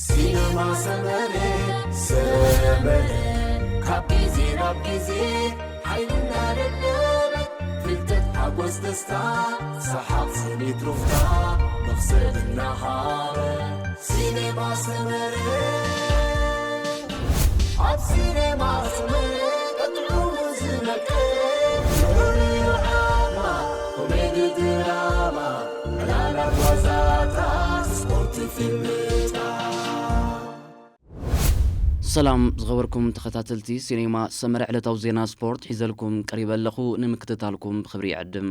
ሲነማ ሰመረ፣ ሰመረ፣ ካብ ግዜ ናብ ግዜ ሓይልና ደለበ፣ ፍልጠት ሓጎስ ደስታ፣ ሰሓቕ ስኒት ሩፍታ፣ መኽሰብ እናሃበ። ሲነማ ሰመረ፣ ኣብ ሲነማ ሰመረ፣ ቀጥዑ ዝመቀረ፣ ፍቕሪ ዓማ፣ ኮሜዲ ድራማ፣ ዕላላት ዋዛታት፣ ስፖርት ፊልምታት። ሰላም ዝኸበርኩም ተኸታተልቲ ሲኔማ ሰመረ፣ ዕለታዊ ዜና ስፖርት ሒዘልኩም ቀሪበ ኣለኹ። ንምክትታልኩም ብኽብሪ ይዕድም።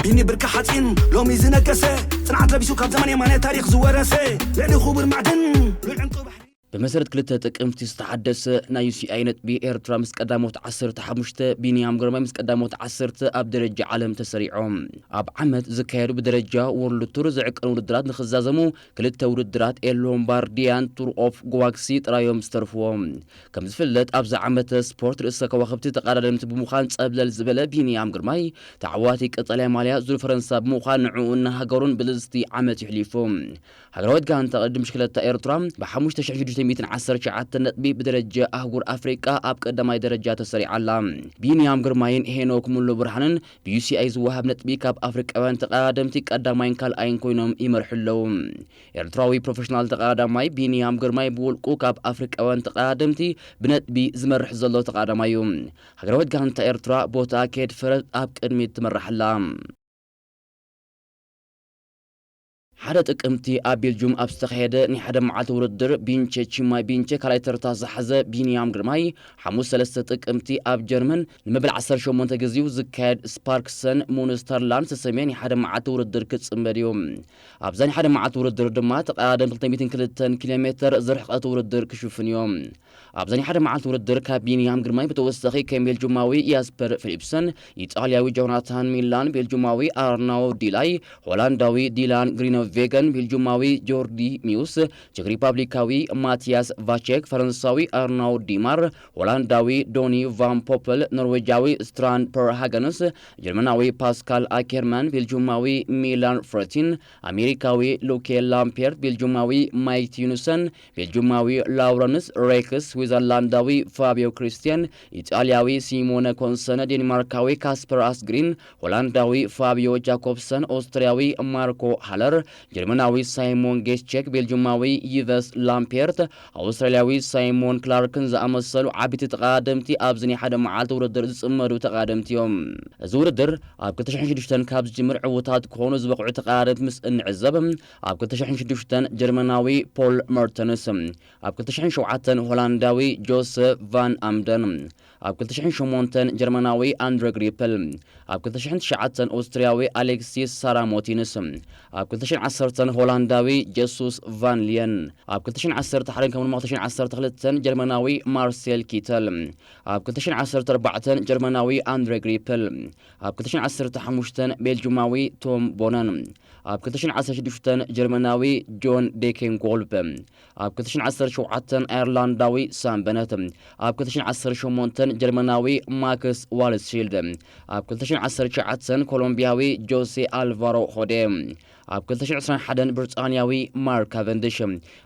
ቢኒ ብርኪ ሓፂን ሎሚ ዝነገሰ፣ ፅንዓት ለቢሱ ካብ ዘመን የማነ ታሪኽ ዝወረሰ፣ ልዕሊ ክቡር ማዕድን ሉል ዕንቁ ባሕሪ። ብመሰረት ክልተ ጥቅምቲ ዝተሓደሰ ናይ ዩ ሲ ኣይ ነጥቢ፣ ኤርትራ ምስ ቀዳሞት ዓሰርተ ሓሙሽተ፣ ቢንያም ግርማይ ምስ ቀዳሞት ዓሰርተ ኣብ ደረጃ ዓለም ተሰሪዖም። ኣብ ዓመት ዝካየዱ ብደረጃ ወርልድ ቱር ዝዕቀኑ ውድድራት ንኽዛዘሙ ክልተ ውድድራት ኤል ሎምባርዲያን ቱር ኦፍ ግዋክሲ ጥራዮም ዝተርፍዎም። ከም ዝፍለጥ፣ ኣብዚ ዓመተ ስፖርት ርእሰ ከዋኽብቲ ተቐዳደምቲ ብምዃን ጸብለል ዝበለ ቢንያም ግርማይ፣ ተዓዋቲ ቀጠልያ ማልያ ዙር ፈረንሳ ብምዃን ንዕኡን ንሃገሩን ብልጽቲ ዓመት የሕሊፉ። ሃገራዊት ጋንታ ቅድድም ብሽክለታ ኤርትራ ብሓሙሽተ ሽሕ ሽዱሽተ ሚእትን ዓሰርተ ትሽዓተ ነጥቢ ብደረጃ ኣህጉር ኣፍሪቃ ኣብ ቀዳማይ ደረጃ ተሰሪዓ ኣላ። ቢንያም ግርማይን ሄኖክ ሙሉ ብርሃንን ብ ዩ ሲ ኣይ ዝወሃብ ነጥቢ ካብ ኣፍሪቃውያን ተቐዳደምቲ ቀዳማይን ካልኣይን ኮይኖም ይመርሑ ኣለዉ። ኤርትራዊ ፕሮፌሽናል ተቐዳዳማይ ቢንያም ግርማይ ብውልቁ ካብ ኣፍሪቃውያን ተቐዳደምቲ ብነጥቢ ዝመርሕ ዘሎ ተቐዳዳማይ እዩ። ሃገራዊት ጋንታ ኤርትራ ቦታ ከየድፈረት ኣብ ቅድሚት ትመርሕ ኣላ። ሓደ ጥቅምቲ ኣብ ቤልጁም ኣብ ዝተኻየደ ናይ ሓደ መዓልቲ ውድድር ቢንቸ ቺማይ ቢንቸ ካልኣይ ተርታ ዝሓዘ ቢንያም ግርማይ፣ ሓሙስ ሰለስተ ጥቅምቲ ኣብ ጀርመን ንመበል ዓሰርተ ሸሞንተ ግዜኡ ዝካየድ ስፓርክሰን ሙንስተርላንድ ዝተሰምየ ናይ ሓደ መዓልቲ ውድድር ክጽመድ እዩ። ኣብዛ ናይ ሓደ መዓልቲ ውድድር ድማ ተቐዳደምቲ ክልተ ሚእትን ክልተን ኪሎ ሜተር ዝርሕቐት ውድድር ክሽፍኑ እዮም። ኣብዛ ናይ ሓደ መዓልቲ ውድድር ካብ ቢንያም ግርማይ ብተወሳኺ ከም ቤልጁማዊ ያስፐር ፊሊፕሰን፣ ኢጣልያዊ ጆናታን ሚላን፣ ቤልጁማዊ ኣርናው ዲላይ፣ ሆላንዳዊ ዲላን ግሪኖቬገን፣ ቤልጁማዊ ጆርዲ ሚውስ፣ ቼክ ሪፓብሊካዊ ማቲያስ ቫቼክ፣ ፈረንሳዊ ኣርናው ዲማር፣ ሆላንዳዊ ዶኒ ቫን ፖፐል፣ ኖርዌጃዊ ስትራን ፐርሃገንስ፣ ጀርመናዊ ፓስካል ኣኬርማን፣ ቤልጁማዊ ሚላን ፍረቲን፣ ኣሜሪካዊ ሉኬ ላምፔርት፣ ቤልጁማዊ ማይክ ዩኑሰን፣ ቤልጁማዊ ላውረንስ ሬክስ፣ ስዊዘርላንዳዊ ፋቢዮ ክሪስቲያን፣ ኢጣልያዊ ሲሞነ ኮንሰነ፣ ዴንማርካዊ ካስፐር ኣስግሪን፣ ሆላንዳዊ ፋቢዮ ጃኮብሰን፣ ኦስትርያዊ ማርኮ ሃለር፣ ጀርመናዊ ሳይሞን ጌስቼክ፣ ቤልጁማዊ ይቨስ ላምፔርት፣ ኣውስትራልያዊ ሳይሞን ክላርክን ዝኣመሰሉ ዓበይቲ ተቐዳደምቲ ኣብዚ ናይ ሓደ መዓልቲ ውድድር ዝጽመዱ ተቐዳደምቲ እዮም። እዚ ውድድር ኣብ ክልተ ሽሕን ሽዱሽተን ካብ ዝጅምር ዕዉታት ክኾኑ ዝበቕዑ ተቐዳደምቲ ምስ እንዕዘብ፣ ኣብ ክልተ ሽሕን ሽዱሽተን ጀርመናዊ ፖል መርተንስ፣ ኣብ ክልተ ሽሕን ሸውዓተን ሆላንዳዊ ጆሰፍ ቫን ኣምደን፣ ኣብ ክልተ ሽሕን ሸሞንተን ጀርመናዊ ኣንድረ ግሪፕል፣ ኣብ ክልተ ሽሕን ትሽዓተን ኦስትርያዊ ኣሌክሲስ ሳራሞቲንስ፣ ኣብ ክልተ ሽሕን ዓሰርተን ሆላንዳዊ ጀሱስ ቫን ሊየን፣ ኣብ ክልተ ሽሕን ዓሰርተ ሓደን ከምኡ ድማ ክልተ ሽሕን ዓሰርተ ክልተን ጀርመናዊ ማርሴል ኪተል፣ ኣብ ክልተ ሽሕን ዓሰርተ ኣርባዕተን ጀርመናዊ ኣንድረ ግሪፕል፣ ኣብ ክልተ ሽሕን ዓሰርተ ሓሙሽተን ቤልጁማዊ ቶም ቦነን፣ ኣብ ክልተ ሽሕን ዓሰርተ ሽዱሽተን ጀርመናዊ ጆን ዴኬንጎልብ፣ ኣብ ክልተ ሽሕን ዓሰርተ ሸውዓተን ኣየርላንዳዊ ሳም በነት፣ ኣብ ክልተ ሽሕን ዓሰርተ ሸሞንተን ጀርመናዊ ማክስ ዋልስሺልድ፣ ኣብ ክልተ ሽሕን ዓሰርተ ትሽዓተን ኮሎምቢያዊ ጆሴ ኣልቫሮ ሆዴ፣ ኣብ ክልተ ሽሕን ዕስራን ሓደን ብሪጣንያዊ ማርክ ካቨንድሽ፣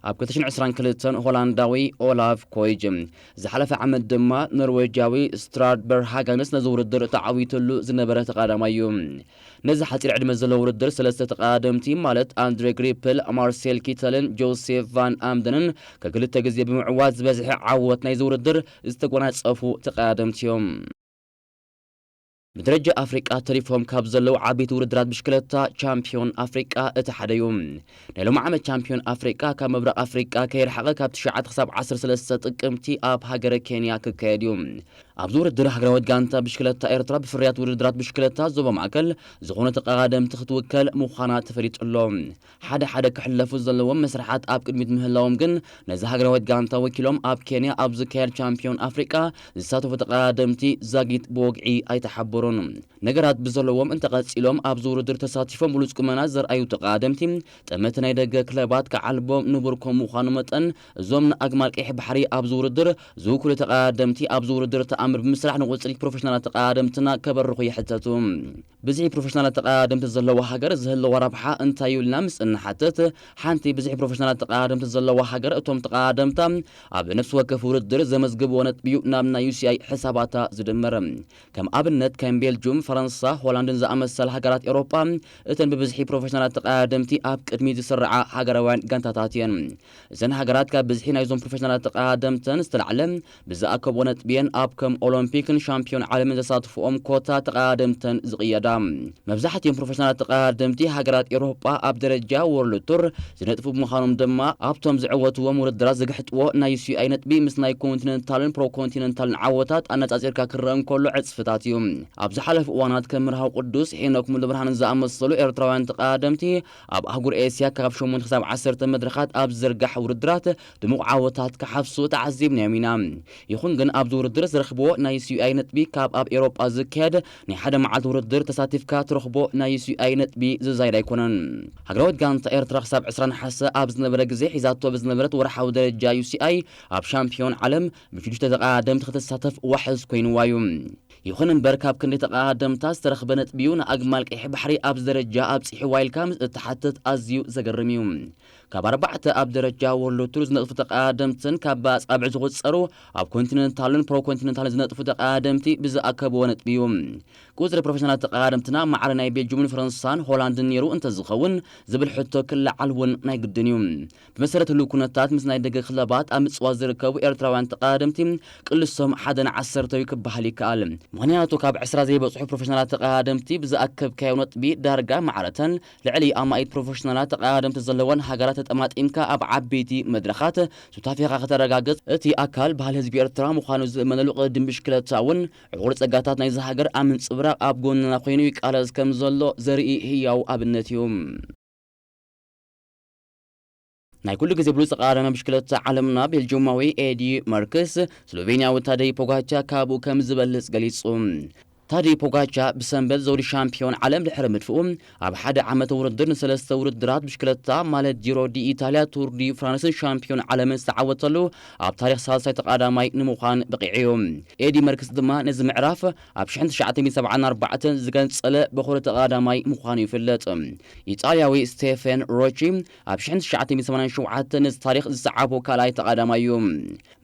ኣብ ክልተ ሽሕን ዕስራን ክልተን ሆላንዳዊ ኦላፍ ኮይጅ፣ ዝሓለፈ ዓመት ድማ ኖርዌጃዊ ስትራድበርሃገንስ ነዚ ውድድር ተዓዊትሉ ዝነበረ ተቐዳዳማይ እዩ። ነዚ ሓፂር ዕድመ ዘለዎ ውድድር ሰለስተ ተቐዳደምቲ ማለት ኣንድሬ ግሪፕል፣ ማርሴል ኪተልን ጆሴፍ ቫን ኣምደንን ከክልተ ግዜ ብምዕዋት ዝበዝሐ ዓወት ናይዚ ውድድር ዝተጎናፀፉ ተቐዳደምቲ እዮም። ብደረጃ ኣፍሪቃ ተሪፎም ካብ ዘለዉ ዓበይቲ ውድድራት ብሽክለታ ቻምፒዮን ኣፍሪቃ እቲ ሓደ እዩ። ናይ ሎሚ ዓመት ቻምፒዮን ኣፍሪቃ ካብ ምብራቕ ኣፍሪቃ ከይረሓቐ ካብ ትሽዓተ ክሳብ ዓሰርተ ሰለስተ ጥቅምቲ ኣብ ሃገረ ኬንያ ክካየድ እዩ። ኣብዚ ውድድር ሃገራዊት ጋንታ ብሽክለታ ኤርትራ ብፍርያት ውድድራት ብሽክለታ ዞባ ማእከል ዝኾኑ ተቐዳደምቲ ክትውከል ምዃና ተፈሊጡ ኣሎ። ሓደ ሓደ ክሕለፉ ዘለዎም መስርሓት ኣብ ቅድሚት ምህላዎም ግን ነዚ ሃገራዊት ጋንታ ወኪሎም ኣብ ኬንያ ኣብ ዝካየድ ቻምፒዮን ኣፍሪቃ ዝሳተፉ ተቐዳደምቲ ዛጊት ብወግዒ ኣይተሓበሩን። ነገራት ብዘለዎም እንተቐጺሎም ኣብዚ ውድድር ተሳቲፎም ብሉጽ ቁመና ዘርኣዩ ተቐዳደምቲ ጠመቲ ናይ ደገ ክለባት ክዓልቦም ንቡር ከም ምዃኑ መጠን እዞም ንኣግማል ቀይሕ ባሕሪ ኣብዚ ውድድር ዝውክሉ ተቐዳደምቲ ኣብዚ ውድድር ተኣምር ብምስራሕ ንቁጽሪ ፕሮፌሽናላት ተቐዳደምትና ከበርኹ ይሕተቱ። ብዝሒ ፕሮፌሽናላት ተቐዳደምቲ ዘለዋ ሃገር ዝህልዋ ረብሓ እንታይ እዩ ኢልና ምስ እንሓትት ሓንቲ ብዝሒ ፕሮፌሽናላት ተቐዳደምቲ ዘለዋ ሃገር እቶም ተቐዳደምታ ኣብ ነፍሲ ወከፍ ውድድር ዘመዝግብዎ ነጥቢ እዩ ናብ ናይ ዩ ሲ ኣይ ሕሳባታ ዝድመር። ከም ኣብነት ከም ቤልጁም፣ ፈረንሳ፣ ሆላንድን ዝኣመሰላ ሃገራት ኤውሮጳ እተን ብብዝሒ ፕሮፌሽናላት ተቐዳደምቲ ኣብ ቅድሚት ዝስርዓ ሃገራውያን ጋንታታት እየን። እዘን ሃገራት ካብ ብዝሒ ናይዞም ፕሮፌሽናላት ተቐዳደምተን ዝተላዕለ ብዝኣከብኦ ነጥቢ እየን ኣብ ከም ኦሎምፒክን ሻምፒዮን ዓለምን ዘሳትፍኦም ኮታ ተቐዳደምተን ዝቕየዳ። መብዛሕትኦም ፕሮፌሽናላት ተቐዳደምቲ ሃገራት ኤውሮጳ ኣብ ደረጃ ወርልድ ቱር ዝነጥፉ ብምዃኖም ድማ ኣብቶም ዝዕወትዎም ውድድራት ዝግሕጥዎ ናይ ዩ ሲ ኣይ ነጥቢ ምስ ናይ ኮንቲነንታልን ፕሮ ኮንቲነንታልን ዓወታት ኣነጻጺርካ ክረአ እንከሎ ዕጽፍታት እዩ። ኣብ ዝሓለፉ እዋናት ከም መርሃዊ ቅዱስ ሄኖክ ሙሉብርሃንን ዝኣመሰሉ ኤርትራውያን ተቐዳደምቲ ኣብ ኣህጉር ኤስያ ካብ ሸሞንተ ክሳብ ዓሰርተ መድረኻት ኣብ ዝዝርጋሕ ውድድራት ድሙቕ ዓወታት ክሓፍሱ ተዓዚብናዮም ኢና። ይኹን ግን ኣብዚ ውድድር ዝረኽብዎ ናይ ዩ ሲ ኣይ ነጥቢ ካብ ኣብ ኤውሮጳ ዝካየድ ናይ ሓደ መዓልቲ ውድድር ተሳቲፍካ ትረኽቦ ናይ ዩ ሲ ኣይ ነጥቢ ዝዛይድ ኣይኮነን። ሃገራዊት ጋንታ ኤርትራ ክሳብ ዕስራ ነሓሰ ኣብ ዝነበረ ግዜ ሒዛቶ ብዝነበረት ወርሓዊ ደረጃ ዩ ሲ ኣይ ኣብ ሻምፒዮን ዓለም ብሽዱሽተ ተቐዳደምቲ ክትሳተፍ ዋሕስ ኮይንዋ እዩ። ይኹን እምበር ካብ ክንዲ ተቐዳደምታ ዝተረኽበ ነጥቢ እዩ ንኣግማል ቀይሕ ባሕሪ ኣብዚ ደረጃ ኣብጺሕዋ ኢልካ ምስ እትሓትት ኣዝዩ ዘገርም እዩ። ካብ ኣርባዕተ ኣብ ደረጃ ወርልድ ቱር ዝነጥፉ ተቐዳደምትን ካብ ኣጻብዕ ዝቑጸሩ ኣብ ኮንቲነንታልን ፕሮ ኮንቲነንታልን ዝነጥፉ ተቐዳደምቲ ብዝኣከብዎ ነጥቢ እዩ። ቁጽሪ ፕሮፌሽናላት ተቐዳደምትና ማዕረ ናይ ቤልጅምን ፈረንሳን ሆላንድን ነይሩ እንተዝኸውን ዝብል ሕቶ ክለዓል እውን ናይ ግድን እዩ። ብመሰረት ህሉው ኩነታት ምስ ናይ ደገ ክለባት ኣብ ምጽዋት ዝርከቡ ኤርትራውያን ተቐዳደምቲ ቅልሶም ሓደ ንዓሰርተ እዩ ክበሃል ይከኣል። ምኽንያቱ ካብ ዕስራ ዘይበጽሑ ፕሮፌሽናላት ተቐዳደምቲ ብዝኣከብካዮ ነጥቢ ዳርጋ ማዕረተን ልዕሊ ኣማኢት ፕሮፌሽናላት ተቐዳደምቲ ዘለወን ሃገራት ተጠማጢምካ ኣብ ዓበይቲ መድረኻት ሱታፌኻ ከተረጋግጽ እቲ ኣካል ባህሊ ህዝቢ ኤርትራ ምዃኑ ዝእመነሉ ቅድድም ብሽክለታ እውን ዕቑር ጸጋታት ናይዚ ሃገር ኣብ ምንጽብራቕ ኣብ ጎንና ኮይኑ ይቃለስ ከም ዘሎ ዘርኢ ህያው ኣብነት እዩ። ናይ ኩሉ ግዜ ብሉጽ ተቐዳዳሚ ብሽክለታ ዓለምና ቤልጅማዊ ኤዲ መርክስ ስሎቬንያዊ ታደይ ፖጋቻ ካብኡ ከም ዝበልጽ ገሊጹ። ታደይ ፖጋቻ ብሰንበት ዘውዲ ሻምፒዮን ዓለም ድሕሪ ምድፍኡ ኣብ ሓደ ዓመተ ውድድር ንሰለስተ ውድድራት ብሽክለታ ማለት ጂሮ ዲ ኢታልያ፣ ቱር ዲ ፍራንስን ሻምፒዮን ዓለምን ዝተዓወተሉ ኣብ ታሪኽ ሳልሳይ ተቐዳማይ ንምዃን በቒዑ እዩ። ኤዲ መርክስ ድማ ነዚ ምዕራፍ ኣብ ሽሕን ትሽዓተ ሚእትን ሰብዓን ኣርባዕተን ዝገንጸለ በኹሪ ተቐዳማይ ምዃኑ ይፍለጥ። ኢጣልያዊ ስቴፈን ሮቺ ኣብ ሽሕን ትሽዓተ ሚእትን ሰማንያን ሸውዓተን ነዚ ታሪኽ ዝሰዓቦ ካልኣይ ተቐዳማይ እዩ።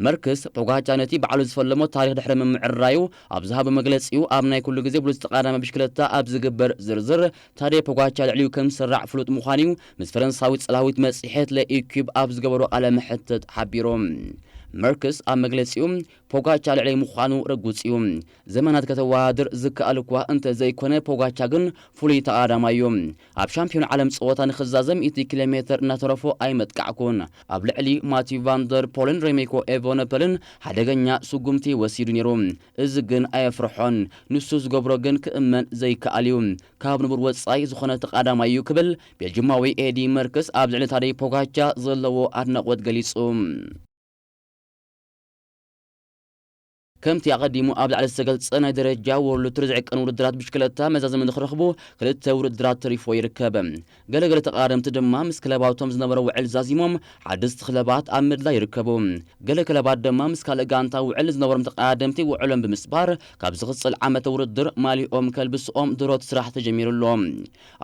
መርክስ ፖጋቻ ነቲ ባዕሉ ዝፈለሞ ታሪኽ ድሕሪ ምምዕራዩ ኣብ ዝሃቦ መግለጺኡ ኣብ ናይ ኩሉ ግዜ ብሉጽ ተቐዳዳሚ ብሽክለታ ኣብ ዝግበር ዝርዝር ታደይ ፖጋቻ ልዕሊኡ ከም ዝስራዕ ፍሉጥ ምዃኑ እዩ ምስ ፈረንሳዊት ጸላዊት መጽሔት ለኢኩብ ኣብ ዝገበሮ ቃለ መሕትት ሓቢሩ። መርክስ ኣብ መግለጺኡ ፖጋቻ ልዕለይ ምዃኑ ርጉጽ እዩ። ዘመናት ከተወዳድር ዝከኣል እኳ እንተ ዘይኮነ ፖጋቻ ግን ፍሉይ ተቐዳዳማይ እዩ። ኣብ ሻምፒዮን ዓለም ጸወታ ንኽዛዘም እቲ ኪሎ ሜተር እናተረፎ ኣይመጥቃዕኩን። ኣብ ልዕሊ ማቲው ቫንደር ፖልን ሬሜኮ ኤቨነፐልን ሓደገኛ ስጉምቲ ወሲዱ ነይሩ። እዚ ግን ኣየፍርሖን። ንሱ ዝገብሮ ግን ክእመን ዘይከኣል እዩ። ካብ ንቡር ወጻኢ ዝኾነ ተቐዳማይ እዩ ክብል ቤልጅማዊ ኤዲ መርክስ ኣብ ልዕሊ ታደይ ፖጋቻ ዘለዎ ኣድናቖት ገሊጹ። ከምቲ ኣቐዲሙ ኣብ ላዕሊ ዝተገልጸ ናይ ደረጃ ወርልድ ቱር ዝዕቀን ውድድራት ብሽክለታ መዛዘሚ ንክረኽቡ ክልተ ውድድራት ተሪፎ ይርከብ። ገለገለ ተቐዳደምቲ ድማ ምስ ክለባቶም ዝነበረ ውዕል ዛዚሞም ሓደስቲ ክለባት ኣብ ምድላይ ይርከቡ። ገለ ክለባት ድማ ምስ ካልእ ጋንታ ውዕል ዝነበሮም ተቐዳደምቲ ውዕሎም ብምስባር ካብ ዝቕጽል ዓመተ ውድድር ማሊኦም ከልብስኦም ድሮት ስራሕ ተጀሚሩ ኣሎ።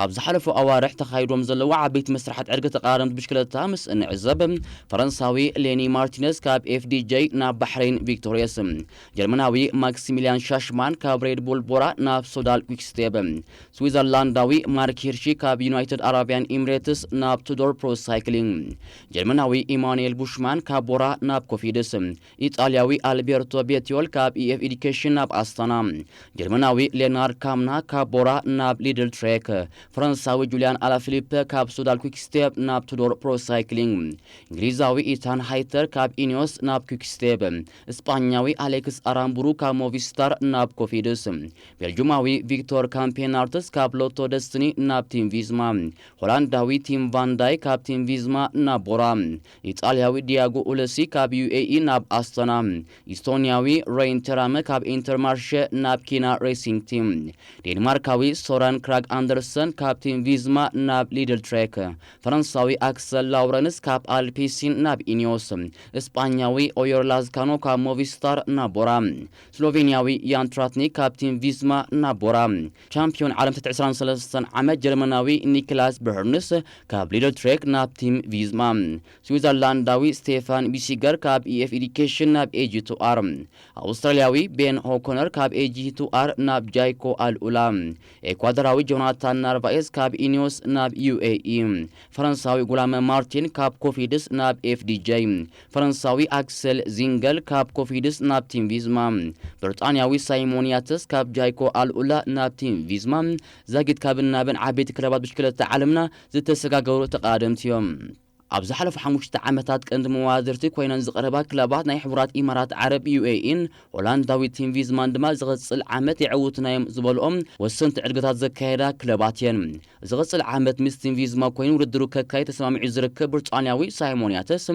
ኣብ ዝሓለፉ ኣዋርሕ ተኻይዶም ዘለዉ ዓበይቲ መስርሓት ዕርጊ ተቐዳደምቲ ብሽክለታ ምስ እንዕዘብ ፈረንሳዊ ሌኒ ማርቲነዝ ካብ ኤፍ ዲ ጀይ ናብ ባሕሬን ቪክቶሪየስ፣ ጀርመናዊ ማክሲሚሊያን ሻሽማን ካብ ሬድ ቡል ቦራ ናብ ሶዳል quick step፣ ስዊዘርላንዳዊ ማርክ ሂርሺ ካብ ዩናይትድ ኣረቢያን ኢምሬትስ ናብ ቱዶር ፕሮ ሳይክሊንግ፣ ጀርመናዊ ኢማኑኤል ቡሽማን ካብ ቦራ ናብ ኮፊድስ፣ ኢጣልያዊ ኣልቤርቶ ቤቲዮል ካብ ኢኤፍ ኤዱኬሽን ናብ ኣስታና፣ ጀርመናዊ ሌናርድ ካምና ካብ ቦራ ናብ ሊድል ትሬክ፣ ፈረንሳዊ ጁልያን ኣላፊሊፐ ካብ ሱዳል quick step ናብ ቱዶር ፕሮ ሳይክሊንግ፣ እንግሊዛዊ ኢታን ሃይተር ካብ ኢኒዮስ ናብ quick step፣ እስጳኛዊ ኣሌክስ ኣራምቡሩ ካብ ሞቪስታር ናብ ኮፊድስ፣ ቤልጁማዊ ቪክቶር ካምፔናርትስ ካብ ሎቶ ደስትኒ ናብ ቲም ቪዝማ፣ ሆላንዳዊ ቲም ቫንዳይ ካብ ቲም ቪዝማ ናብ ቦራ፣ ኢጣልያዊ ዲያጎ ኡለሲ ካብ ዩ ኤ ኢ ናብ ኣስቶና፣ ኢስቶንያዊ ሬን ተራመ ካብ ኢንተርማርሸ ናብ ኪና ሬሲንግ ቲም፣ ዴንማርካዊ ሶራን ክራግ ኣንደርሰን ካብ ቲም ቪዝማ ናብ ሊድል ትሬክ፣ ፈረንሳዊ ኣክሰል ላውረንስ ካብ ኣልፒሲን ናብ ኢኒዮስ፣ እስጳኛዊ ኦዮር ላዝካኖ ካብ ሞቪስታር ናብ ቦራ፣ ስሎቬንያዊ ያን ትራትኒክ ካብ ቲም ቪዝማ ናብ ቦራ፣ ቻምፒዮን ዓለም ትሕቲ ዕስራን ሰለስተን ዓመት ጀርመናዊ ኒክላስ ብርንስ ካብ ሊድል ትሬክ ናብ ቲም ቪዝማ፣ ስዊዘርላንዳዊ ስቴፋን ቢሲገር ካብ ኢ ኤፍ ኤዲኬሽን ናብ ኤ ጂ ቱ ኣር፣ ኣውስትራልያዊ ቤን ኦኮነር ካብ ኤ ጂ ቱ ኣር ናብ ጃይኮ ኣልኡላ፣ ኤኳዶራዊ ጆናታን ናርቫኤዝ ካብ ኢኒዮስ ናብ ዩ ኤ ኢ፣ ፈረንሳዊ ጉላመ ማርቲን ካብ ኮፊድስ ናብ ኤፍ ዲ ጄ፣ ፈረንሳዊ ኣክሰል ዚንገል ካብ ኮፊድስ ናብ ቲም ቪዝማ፣ ብሪጣንያዊ ሳይሞን ያተስ ካብ ጃይኮ ኣልኡላ ናብ ቲም ቪዝማ፣ ዛጊት ካብን ናብን ዓበይቲ ክለባት ብሽክለታ ዓለምና ዝተሰጋገሩ ተቐዳደምቲ እዮም። ኣብ ዝሓለፉ ሓሙሽተ ዓመታት ቀንዲ መዋዝርቲ ኮይነን ዝቐረባ ክለባት ናይ ሕቡራት ኢማራት ዓረብ ዩ ኤ ኢን ሆላንዳዊ ቲም ቪዝማን ድማ ዝቕጽል ዓመት የዕውቱና እዮም ዝበልኦም ወሰንቲ ዕድገታት ዘካየዳ ክለባት እየን። ዝቕጽል ዓመት ምስ ቲም ቪዝማ ኮይኑ ውድድሩ ከካይ ተሰማሚዑ ዝርከብ ብሪጣንያዊ ሳይሞን ያተስ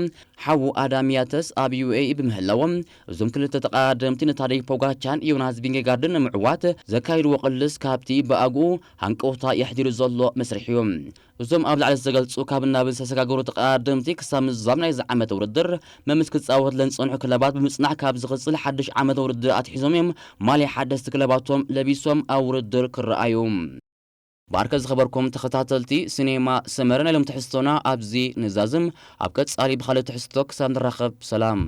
ሓዉ ኣዳም ያተስ ኣብ ዩ ኤ ኢ ብምህላዎም እዞም ክልተ ተቐዳደምቲ ንታደይ ፖጋቻን ዮናስ ቪንጌጋርድን ንምዕዋት ዘካይድዎ ቅልስ ካብቲ ብኣግኡ ሃንቀውታ የሕዲሩ ዘሎ መስርሕ እዩ። እዞም ኣብ ላዕሊ ዝተገልጹ ካብ ናብን ዝተሰጋገሩ ተቐዳደምቲ ክሳብ ምዛም ናይዚ ዓመተ ውድድር መምስ ክጻወት ለንጸንሑ ክለባት ብምጽናሕ ካብ ዝቕጽል ሓድሽ ዓመተ ውድድር ኣትሒዞም እዮም ማልያ ሓደስቲ ክለባቶም ለቢሶም ኣብ ውድድር ክረኣዩ። ባርከ ዝኸበርኩም ተኸታተልቲ ሲኔማ ሰመረ ናይ ሎም ትሕዝቶና ኣብዚ ንዛዝም። ኣብ ቀጻሊ ብኻልእ ትሕዝቶ ክሳብ ንራኸብ ሰላም።